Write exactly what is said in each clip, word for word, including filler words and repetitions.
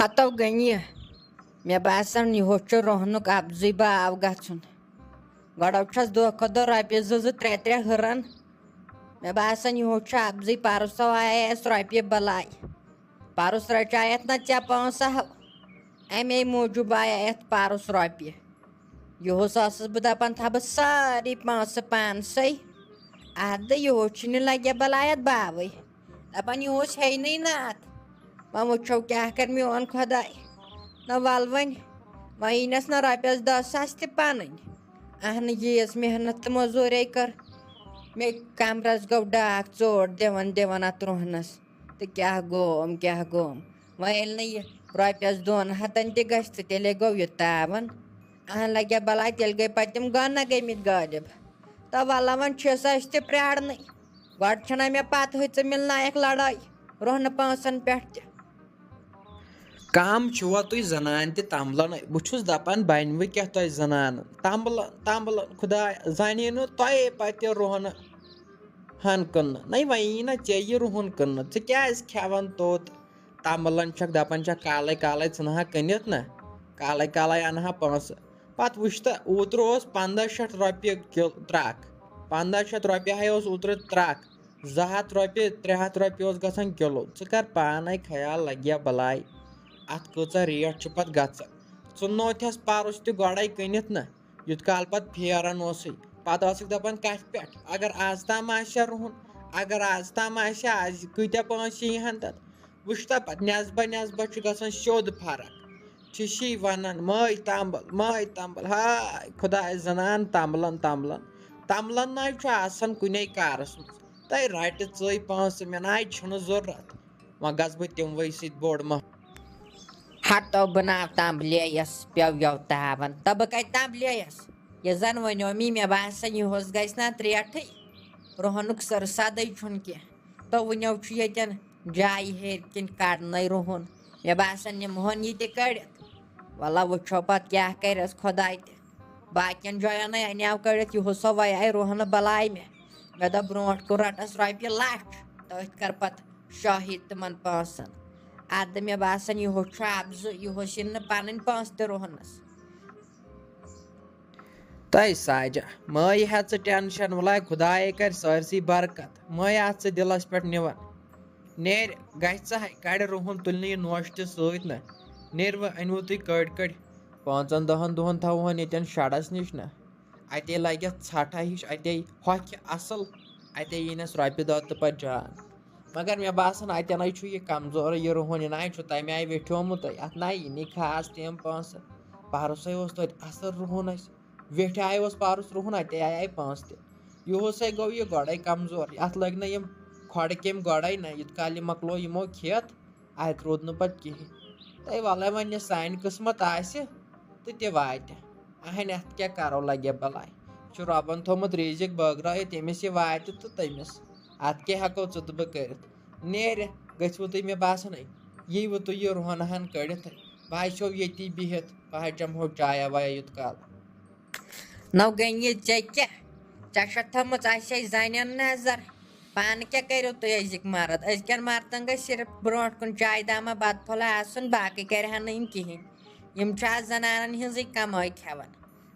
ہتو گٔنی، مےٚ باسان، یِہُس چھُ رۄہنُک اَپزُے باو گژھُن۔ گۄڈٕ چھَس دۄہ کھۄتہٕ دۄہ رۄپیہِ زٕ زٕ ترٛےٚ ترٛےٚ ہُران۔ مےٚ باسان، یِہُس چھُ اَپزُے۔ پَرُس آیے اَسہِ رۄپیہِ بَلاے۔ پَرُس رَچایَتھ نہ ژےٚ پونٛسہٕ ہَو، اَمے موٗجوٗب آیے اَتھ پَرُس رۄپیہِ۔ یِہُس ٲسٕس بہٕ دَپان، تھاو بہٕ سٲری پونٛسہٕ پانسٕے۔ اَتھ دِ، یِہُس چھُنہٕ لَگہِ بَلایَتھ باوٕے۔ دَپان، یِہُس ہیٚینٕے نہٕ اَتھ۔ وۄنۍ وٕچھو، کیٛاہ کَرِ میون خۄداے۔ نہ وَلہٕ وۄنۍ، وۄنۍ یی نَس نہ رۄپیَس دَہ ساس تہِ پَنٕنۍ۔ اَہنہٕ، ییٖژ محنت تہٕ مٔزوٗرے کٔر۔ مےٚ کَمرَس گوٚو ڈاکھ ژوٹ دِوان دِوان اَتھ رۄہنَس۔ تہٕ کیٛاہ گوم، کیٛاہ گوم۔ وۄنۍ ییٚلہِ نہٕ یہِ رۄپیَس دۄن ہَتَن تہِ گژھِ، تہٕ تیٚلے گوٚو یہِ تاوَن۔ اَہَن لَگیا بَلاے، تیٚلہِ گٔے پَتہٕ تِم گَنہٕ گٔمٕتۍ غٲلِب۔ تہٕ وَلہٕ وۄنۍ چھِس أسۍ تہِ پرٛارنٕے۔ گۄڈٕ چھَنا مےٚ پَتہٕے ژٕ مِلنایَکھ لَڑٲے رۄہنہٕ پونٛسَن پٮ۪ٹھ تہِ۔ کَم چھِوا تُہۍ زَنان تہِ تَمبلَن؟ بہٕ چھُس دَپان، بَنہِ وۄنۍ کیٛاہ تۄہہِ زَنانَن؟ تَمبلَن، تَمبلَن، خۄدایا، زَنہِ نہٕ تۄہے پَتہٕ رۄہنہٕ ہَن کٕننہٕ۔ نَے، وۄنۍ یی نہ ژےٚ یہِ رۄہَن کٕننہٕ۔ ژٕ کیٛازِ کھٮ۪وان توٚت؟ تَمبلَن چھَکھ دَپان چھَکھ، کالَے کالَے ژھٕنہٕ ہا کٕنِتھ نہ، کالَے کالَے اَنہٕ ہا پونٛسہٕ۔ پَتہٕ وٕچھ تہٕ، اوترٕ اوس پنٛداہ شیٚتھ رۄپیہِ کِل-، ترٛکھ۔ پنٛداہ شیٚتھ رۄپیہِ ہَے اوس اوترٕ ترٛکھ۔ زٕ ہَتھ رۄپیہِ، ترٛےٚ ہَتھ رۄپیہِ اوس گژھان کِلوٗ۔ ژٕ کَر پانَے خیال، لَگہِ یا بَلاے۔ اَتھ کۭژاہ ریٹ چھِ پَتہٕ گژھان۔ ژٕ نوتھَس پَرُس تہِ گۄڈَے کٕنِتھ نہ، یُتھ کال پَتہٕ پھیران اوسُے۔ پَتہٕ ٲسٕکھ دَپان، کَتھِ پٮ۪ٹھ؟ اگر آز تام آسہِ ہا رُہُن، اگر آز تام آسہِ ہا، آز کۭتیٛاہ پونٛسہٕ یی ہَن تَتھ؟ وٕچھ تہ پَتہٕ، نٮ۪صبہ نٮ۪صبہ چھُ گژھان سیوٚد فرق۔ چھِ شی وَنان، مٲے تَمبَل، مٲے تَمبَل، ہاے خۄداے، زَنان تَمبلَن، تَمبلَن۔ تَمبلَن نَے چھُ آسان کُنے کارَس منٛز۔ تَے رَٹہِ ژٕے پونٛسہٕ، مےٚ نَے چھُنہٕ ضوٚرَتھ۔ وۄنۍ گژھٕ بہٕ تِموٕے سۭتۍ بوٚڑ مہ-، ہَتو بہٕ ناو تَمبلے یَس پیوٚو یَو تاوَن۔ تہٕ بہٕ کَتہِ تَمبلے یَس؟ یہِ زَن وَنیو مے، مےٚ باسان، یِہُس گژھِ نہ اَتھ ریٹھٕے۔ رۄہنُک سٔر سَدٕے چھُنہٕ کینٛہہ۔ تہٕ وٕنیو چھُ ییٚتٮ۪ن جایہِ ہیٚرِ کِنۍ کَڑنَے رُہُن۔ مےٚ باسان، نِمہون یہِ تہِ کٔڑِتھ۔ وَلہ، وٕچھو پَتہٕ کیٛاہ کَرٮ۪س خۄداے تہِ۔ باقیَن جایَن ہے اَنیو کٔڑِتھ، یِہُس سا وَیہِ آیہِ رُہنہٕ بَلاے مےٚ۔ مےٚ دوٚپ، برونٛٹھ کُن رَٹَس رۄپیہِ لَچھ، تٔتھۍ کَر پَتہٕ شٲہی تِمَن پونٛسَن۔ اَدٕ مےٚ باسان، یِہُس چھُ اَپزٕ، یِہُس یِن نہٕ پَنٕنۍ پونٛسہٕ تہِ رُہنَس۔ تَے ساجہ، مہٕ ہےٚ ژٕ ٹٮ۪نشَن، وَلہٕ خۄدایے کَرِ سٲرسٕے برکت، مہٕ ہےٚ اَتھ ژٕ دِلَس پٮ۪ٹھ نِوان۔ نیرِ، گژھِ ژٕ ہے، کَڑِ رُہُن، تُلہِ نہٕ یہِ نوشہِ تہِ سۭتۍ نہ۔ نیرِ وۄنۍ، أنِو تُہۍ کٔڑۍ کٔڑۍ، پانٛژَن دَہَن دۄہَن تھاوہون ییٚتٮ۪ن شَڈَس نِش نہ۔ اَتے لَگٮ۪تھ ژھَٹھا ہِش، اَتے ہۄکھِ اَصٕل، اَتے یِنَس رۄپیہِ دَہ تہٕ پَتہٕ جان۔ مگر مےٚ باسان، اَتٮ۪نَے چھُ یہِ کمزورٕے، یہِ رُہُن، یہِ نَے چھُ تَمہِ آیہِ ویٹھیومُت، اَتھ نَے یی نہٕ خاص تِم پونٛسہٕ۔ پَرُسَے اوس توتہِ اَصٕل رُہُن اَسہِ۔ ویٹھِ آیہِ اوس پَرُس رُہُن، اَتے آیہِ پونٛسہٕ تہِ۔ یِہُس ہے گوٚو یہِ گۄڈَے کمزور۔ اَتھ لٔگۍ نہٕ یِم کھۄڈٕ کیٚمۍ گۄڈَے نہ، یُتھ کال یہِ مۄکلو یِمو کھٮ۪تھ، اَتہِ روٗد نہٕ پَتہٕ کِہیٖنۍ۔ تَے وَلَے وۄنۍ یہِ سانہِ قٕسمَت آسہِ تہٕ تہِ واتہِ۔ اَہَنہِ اَتھ کیٛاہ کَرو، لَگہِ بَلاے۔ چھُ رۄبَن تھوٚمُت رِزِق بٲگرٲیِتھ، ییٚمِس یہِ واتہِ تہٕ تٔمِس۔ اَتھ کیٛاہ ہٮ۪کو ژٕ تہٕ بہٕ کٔرِتھ؟ نیرِ، گٔژھِوٕ تُہۍ مےٚ باسَنٕے، ییٖوٕ تُہۍ یہِ رُہَن ہَن کٔڑِتھ۔ بہٕ ہَے چھَو ییٚتی بِہِتھ، بہٕ ہَے چَمہو چایا وایا یُت کال۔ نو گٔنی ژےٚ کیٛاہ؟ ژےٚ چھَتھ تھٲومٕژ اَسہِ زَنٮ۪ن نظر۔ پانہٕ کیٛاہ کٔرِو تُہۍ أزِکۍ مرد؟ أزکٮ۪ن مردن گژھِ صرف برونٛٹھ کُن چایہِ دامہ بتہٕ پھوٚلہ آسُن، باقٕے کَرِ ہا نہٕ یِم کِہیٖنۍ۔ یِم چھِ آز زنانن ہٕنٛزٕے کمٲے کھٮ۪وان۔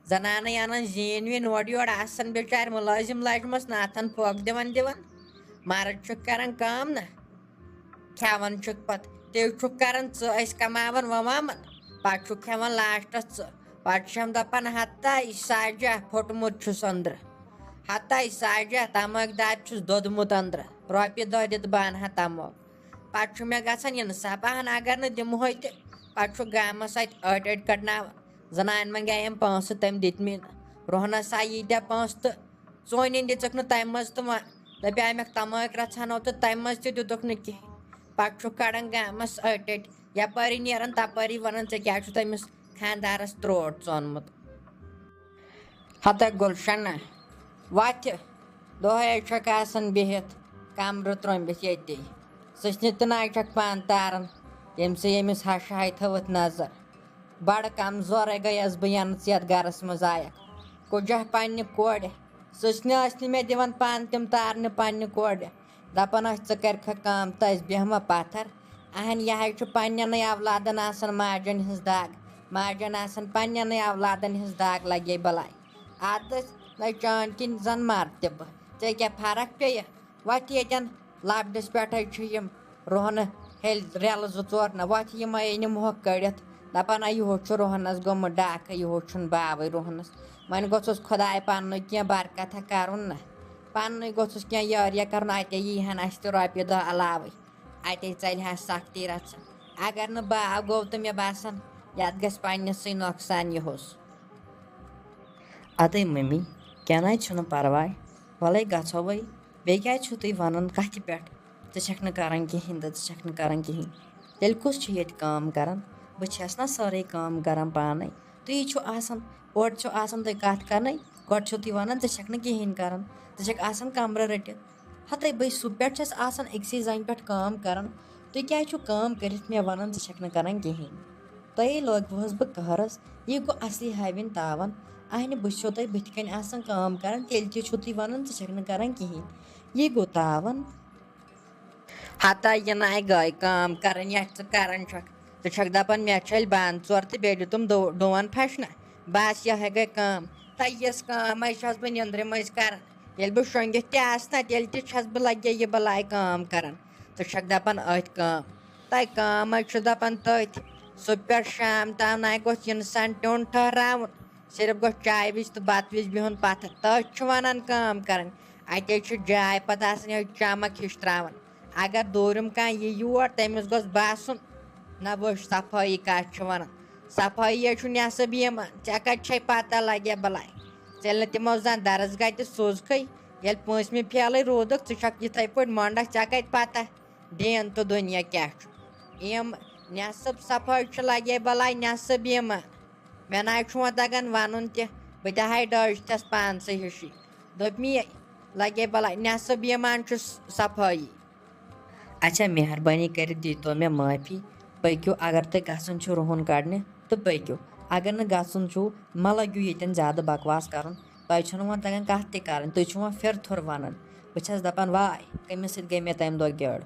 زنانہٕ اَنان زیٖنۍ ویٖنۍ اورٕ یورٕ، آسان بِچارِ مُلٲزِم لجمَس، ناتھن پھوکھ دِوان دِوان۔ مرد چھُکھ کران کٲم نہ، کھٮ۪وان چھُکھ پتہٕ۔ تیٚلہِ چھُکھ کران ژٕ، أسۍ کماوان وماوان، پتہٕ چھُکھ کھٮ۪وان لاسٹس ژٕ۔ پتہٕ چھِ ہم دپان، ہتاے ساجہ پھوٚٹمُت چھُس أنٛدرٕ، ہتاے ساجہ تماکھ دارِ چھُس دوٚدمُت أنٛدرٕ، رۄپیہِ دہ دِتھ بہٕ انہٕ ہا تماکھ۔ پتہٕ چھُ مےٚ گژھان انصاف، اہن اگر نہٕ دِمہوے تہِ، پتہٕ چھُ گامس اتہِ أٹۍ أٹۍ کڑناوان۔ زنانہِ منٛگے أمۍ پونٛسہٕ، تٔمۍ دِتۍ مےٚ نہٕ۔ روہنس آیہِ ییٖتیٛاہ پونٛسہٕ تہٕ ژونِنۍ دِژٕکھ نہٕ تَمہِ منٛز تہٕ وۄنۍ دَپیٛاے مےٚ تَمٲکۍ رَژھا نو تہٕ تَمہِ منٛز تہِ دِتُکھ نہٕ کِہیٖنۍ۔ پَتہٕ چھُکھ کَڑان گامَس أٹۍ أٹۍ، یَپٲری نیران تَپٲری وَنان، "ژےٚ کیٛازِ چھُتھ أمِس خانٛدارَس ترٛوٹ ژونمُت؟" ہَتہ گُلشَنہ، وَتھِ، دۄہَے چھَکھ آسان بِہِتھ کَمرٕ ترٛٲمبِتھ ییٚتی۔ سٕژنہِ تہِ نَے چھَکھ پانہٕ تاران، ییٚمہِ سۭتۍ ییٚمِس ہَشہِ ہَے تھٲوٕتھ نظر۔ بَڑٕ کمزورے گٔیَس بہٕ، یَنہٕ ژٕ یَتھ گَرَس منٛز آیَکھ۔ کُجاہ پنٛنہِ کورِ، سٕژنہِ ٲسۍ نہٕ مےٚ دِوان پانہٕ تِم تارنہِ پنٛنہِ کورِ۔ دَپان ٲسۍ، "ژٕ کَرِکھا کٲم تہٕ أسۍ بیٚہمہ پَتھَر؟" اہن، یہِ حظ چھُ پننٮ۪نٕے اولادن آسان ماجن ہٕنٛز دگ، ماجن آسان پننٮ۪نٕے اولادن ہٕنٛز دگ لگے بلاے۔ ادٕ نَے چٲنۍ کِنۍ زن مر تہِ بہٕ، ژےٚ کیٛاہ فرق پیٚیہِ؟ وۄتھ ییٚتٮ۪ن لبڈِس پٮ۪ٹھے چھِ یِم رُہنہٕ ہیٚلۍ رٮ۪لہٕ زٕ ژور نہ، وۄتھ یِمے أنِم ہۄکھ کٔڑِتھ، دپان، نہ، یِہُس چھُ رُہنس گوٚمُت ڈاکھٕ، یِہُس چھُنہٕ باوٕے رُہنس۔ وۄنۍ گوٚژھُس خداے پننُے کینٛہہ برکتہ کرُن نہ، پننُے گوٚژھُس کینٛہہ یٲریا کرُن، اتے یی ہن اسہِ تہِ رۄپیہِ دہ علاوٕے۔ اتے ژلہِ ہا سختی رژھا۔ اگر نہٕ باو گوٚو تہٕ مےٚ باسان، یتھ گژھِ پننِسٕے نۄقصان یِہُس۔ ادے ممی، کینٛہہ نہ چھُنہٕ پرواے، ولے گژھو وۄنۍ۔ بیٚیہِ کیٛازِ چھِو تُہۍ ونان کتھِ پٮ۪ٹھ، ژٕ چھکھ نہٕ کران کِہینۍ تہٕ ژٕ چھکھ نہٕ کران کِہینۍ؟ تیٚلہِ کُس چھُ ییٚتہِ کٲم کران؟ بہٕ چھس نہ سٲرٕے کٲم کران پانے۔ تُہی چھِو آسان، اورٕ چھِو آسان تُہۍ کتھ کرنَے، گۄڈٕ چھِو تُہۍ ونان، ژٕ چھکھ نہٕ کِہینۍ کران، ژٕ چھکھ آسان کمرٕ رٔٹِتھ۔ ہتے بہٕ صُبح پٮ۪ٹھ چھَس آسان أکسٕے زَنہِ پٮ۪ٹھ کٲم کران، تُہۍ کیٛازِ چھِو کٲم کٔرِتھ مےٚ وَنان ژٕ چھَکھ نہٕ کران کِہیٖنۍ؟ تۄہے لوگوُہَس بہٕ قہرَس، یہِ گوٚو اَصلی ہاوِنۍ تاوَن۔ اَہنہِ بہٕ چھُسو تۄہہِ بٕتھِ کَنۍ آسان کٲم کران، تیٚلہِ تہِ چھِو تُہۍ وَنان ژٕ چھَکھ نہٕ کران کِہیٖنۍ۔ یہِ گوٚو تاوَن۔ ہتا یہِ نَے گٔے کٲم کرٕنۍ یَتھ ژٕ کران چھَکھ۔ ژٕ چھَکھ دَپان مےٚ چھٔلۍ بانہٕ ژور تہٕ بیٚیہِ دیُتُم دو-، ڈوٗن پھَشنہ۔ بس یِہوٚے گٔے کٲم۔ تہٕ یِژھ کٲم حظ چھَس بہٕ نیٚنٛدرِ مٔنٛزۍ کران۔ ییٚلہِ بہٕ شۄنٛگِتھ تہِ آسہٕ نہ، تیٚلہِ تہِ چھَس بہٕ لَگے یہِ بَلاے کٲم کران۔ ژٕ چھَکھ دَپان أتھۍ کٲم، تۄہہِ کٲم حظ چھُ دَپان تٔتھۍ۔ صُبح پٮ۪ٹھ شام تام نَے گوٚژھ اِنسان ٹیوٚن ٹھٔہراوُن۔ صرف گوٚژھ چایہِ وِزِ تہٕ بَتہٕ وِزِ بِہُن پَتھَر۔ تٔتھۍ چھُ وَنان کٲم کرٕنۍ۔ اَتے چھِ جاے پَتہٕ آسان یِہوٚے چمک ہِش ترٛاوان۔ اگر دوٗرِم کانٛہہ یی یور، تٔمِس گوٚژھ باسُن، نہ وٕچھ صفٲیی کَتھ چھِ وَنان۔ صفٲیی حظ چھُ نٮ۪صٕب یِمَن۔ ژےٚ کَتہِ چھے پَتہ لَگہِ بَلاے؟ ژےٚ ییٚلہِ نہٕ تِمو زانٛہہ درس گاہ تہِ سوٗزکھٕے، ییٚلہِ پٲنٛژمہِ فیلٕے روٗدُکھ، ژٕ چھَکھ یِتھَے پٲٹھۍ مۄنٛڈَکھ، ژےٚ کَتہِ پَتہ دین تہٕ دُنیا کیٛاہ چھُ؟ یِم نٮ۪صٕب صفٲیی چھِ لَگے بَلاے نٮ۪صٕب یِمَن۔ مےٚ نہ حظ چھُ وۄنۍ تَگان وَنُن تہِ، بہٕ تہِ ہاے ڈٲج تھَس پانسٕے ہِشی۔ دوٚپمی لَگے بَلاے نٮ۪صٕب یِمَن چھُ صفٲیی۔ اچھا، مہربٲنی کٔرِتھ دیٖتو مےٚ معٲفی۔ پٔکِو، اگر تۄہہِ گژھُن چھُ رُہُن کڑنہِ، تہٕ پٔکِو۔ اگر نہٕ گژھُن چھُو، مہ لٔگِو ییٚتٮ۪ن زیادٕ بکواس کرُن۔ تۄہہِ چھُنہٕ وۄنۍ تگان کتھ تہِ کرٕنۍ، تُہۍ چھِو وۄنۍ پھِر تھُر ونان۔ بہٕ چھَس دپان، واے، کٔمِس سۭتۍ گٔے مےٚ تَمہِ دۄہ گیڈ؟